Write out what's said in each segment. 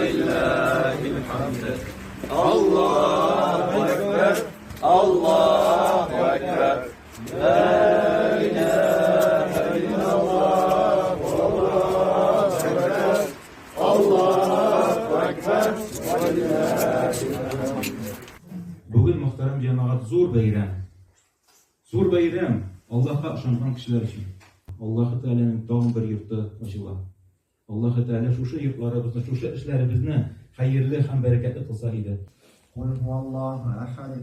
ولله الحمد. الله أكبر، الله أكبر، لا إله إلا الله، والله أكبر، الله أكبر، ولله الحمد. Бүген, мөхтәрәм җәмәгать, зур бәйрәм. Зур бәйрәм Аллаһка ышанган кешеләр өчен. Аллаһы Тәгаләнең тагын бер йорты ачыла. Аллаһы Тәгалә шушы йортларыбызны, шушы эшләребезне хәерле һәм бәрәкәтле кылса иде. Кул һуаллаһу әхәд,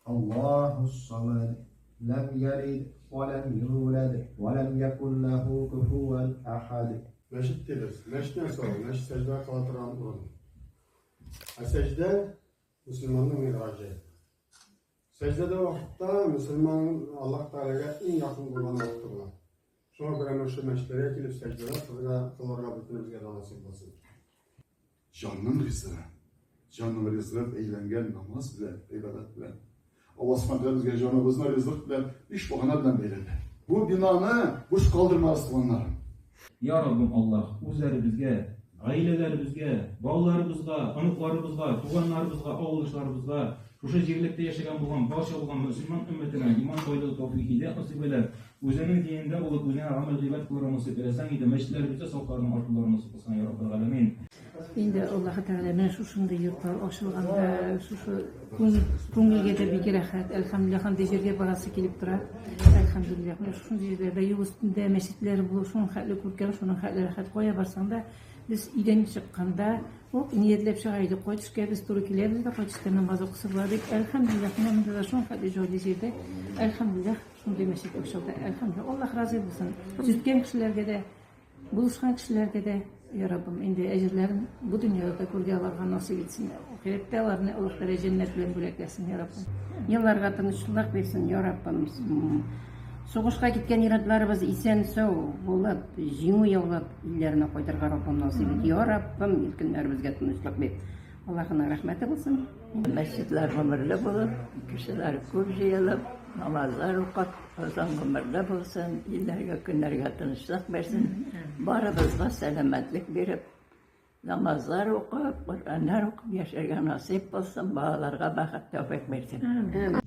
Аллаһус самад, ләм ялид ва ләм юлад ва ләм якун ләһу куфуан әхәд. Мәчет дибез. Мәчет нәрсә ул? Мәчет сәҗдә кыла торган урын. Ә сәҗдә мөселманның мигъраҗы. Сәҗдәдә вакытта мөселман Аллаһ Тәгаләгә иң якын булган вакыты була. Шуңа күрә менә шул мәчетләргә килеп сәҗдәләр кылырга, кылырга бөтенебезгә дә насыйп булсын. Җанның ризыгы, җанның ризыгы бәйләнгән намаз белән, гыйбадәт белән. Аллаһ Субхану тәгалә безгә җаныбызны ризык белән, биш багана белән бәйләде. Бу бинаны буш калдырмагыз, туганнарым. Я Раббым Аллаһ, үзләребезгә, гаиләләребезгә, балаларыбызга, оныкларыбызга, туганнарыбызга, авылдашларыбызга, шушы җирлектә яшәгән булган барча булган мөселман өммәтенә иман байлыгы тәүфыйк һидәят насыйп әйләп, үзеңнең динеңдә булып, үзеңә гамәл гыйбадәт кылырга насыйп әйләсәң иде, мәчетләребездә сафларның артуларын насыйп кылсаң, я Раббел Галәмин. Инде Аллаһы Тәгалә менә шушындый йортлар ачылганда, шушы күңелгә дә бик рәхәт. Әлхәмдүлилләһ, андый җиргә барасы килеп тора. Әлхәмдүлилләһ, менә шушындый җирләрдә юл өстендә мәчетләр булу шуның хәтле күркәм, шуның хәтле рәхәт. Кая барсаң да, без өйдән чыкканда ук ниятләп чыга идек. Кай төшкә без туры киләбез дә, кай төштә намаз укысы була дип. Әлхәмдүлилләһ, менә монда да шуның хәтле җайлы җирдә. Әлхәмдүлилләһ, шундый мәчет ачылды. Әлхәмдүлилләһ, Аллаһ разый булсын. Төзеткән кешеләргә дә, Булышкан кешеләргә дә, я Раббым, инде әҗерләрен бу дөньяда да күргә аларга насыйп итсен. Ахирәттә аларны Аллаһ Тәгалә җәннәт белән бүләкләсен, я Раббым. Елларга тынычлык бирсен, я Раббым. Сугышка киткән ир-атларыбыз исән-сау булып, җиңү яулап, илләренә кайтырга Раббым насыйп ит. Я Раббым, ил-көннәребезгә тынычлык бир. Аллаһының рәхмәте булсын. Мәчетләр гомерле булып, кешеләр күп җыелып, намазлар укып, озын гомерле булсын, илләргә, көннәргә тынычлык бирсен, барыбызга сәламәтлек биреп, намазлар укып, Коръәннәр укып яшәргә насыйп булсын, балаларга бәхет, тәүфыйк бирсен.